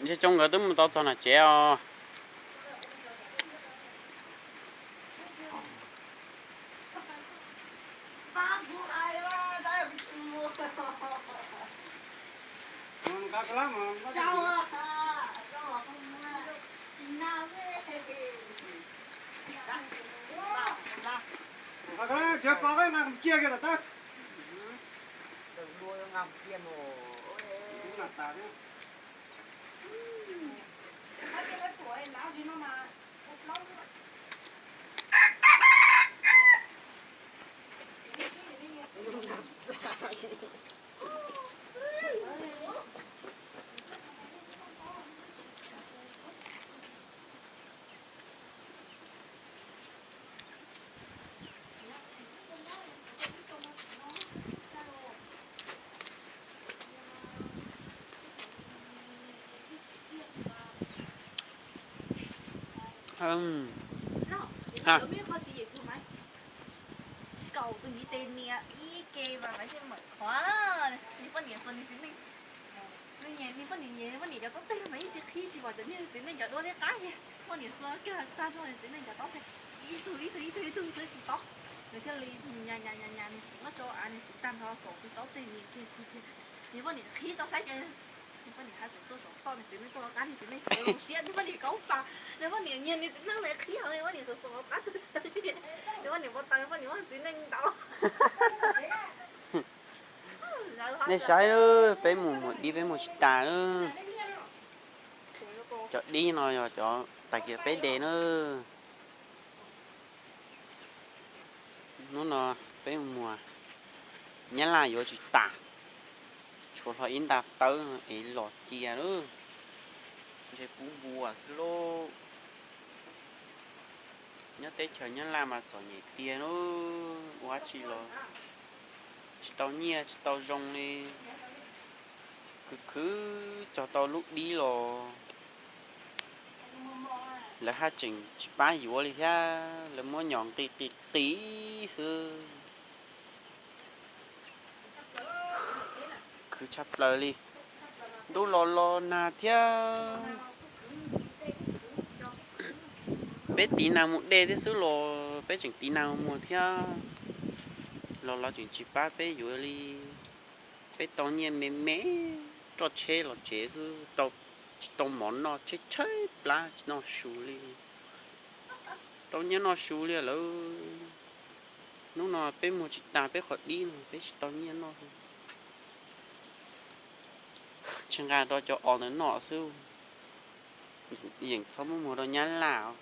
Ntshe Tsoo nkawd twb mus tau txog nram tsev os. Kaum tus miv tes niam ib ke mas maiv thiaj mawm qhov. Niag poj niam txog niag txiv neej, niag poj niam nyiam niag poj niam cov taub teg mas yeej tsis qhib tsis pom cov niag txiv neej cov duab liab qab li. Poj niam xuas kiag tag nrho niag txiv neej cov taub teg, ib tug ib tug ib tug ib tug xwb tsis paub. Nws thiaj li nyas nyas nyas nyas niag txiv muab tso av niag txiv tag nrho kaum tus taub teg nias kiag kiag kiag. Niag poj niam qhib tau saib kiag. Niag poj niam haj tseem tuaj tom toj niag txiv neej tuaj qab niag txiv neej tsis zoo siab niag poj niam kaub pas. Niag poj niam nyiag niag txiv neej ntawd qhib heev niag poj niam xuas xuas qab tag. Niag poj niam npau taws niag poj niam muab txiv neej ntaus. Nej saib, peb mus muag dib peb muag tsis tas lawm. Cov dib no yog cov tag kiag peb de na. Hnub no peb muag nyab laj yuav tsis tas, tshuav hlo ib nta tawb es los cia lawm. Ntshe pub npua xwb lauj. Nyob teb chaws nyab laj mas txom nyem tiag lauj, ua dab tsi los tsis tau nyiaj tsis tau zoo li. Khwv khwv cog tau lub dib los lawv haj tseem tsis pab yuav li thiab, lawv muab nyom nqis qis qis xwb. Khwv tshaj plaws li. Ntuj los los nag thiab. Peb tiv nag mus de thiab xwb los peb tseem tiv nag muag thiab. Los los tseem tsis pab peb yuav li. Peb tau nyiaj me me, roj tsheb los tsev xwb, tsis tau mov noj, tshaib tshaib plab tsis noj su li. Tau nyiaj noj su li lawm. Hnub no peb muag tsis tas peb qhov dib no peb tsis tau nyiaj noj. Tsis nqa rau cov os ntawd noj xwb. Yeem txhob muab muag rau nyab laj.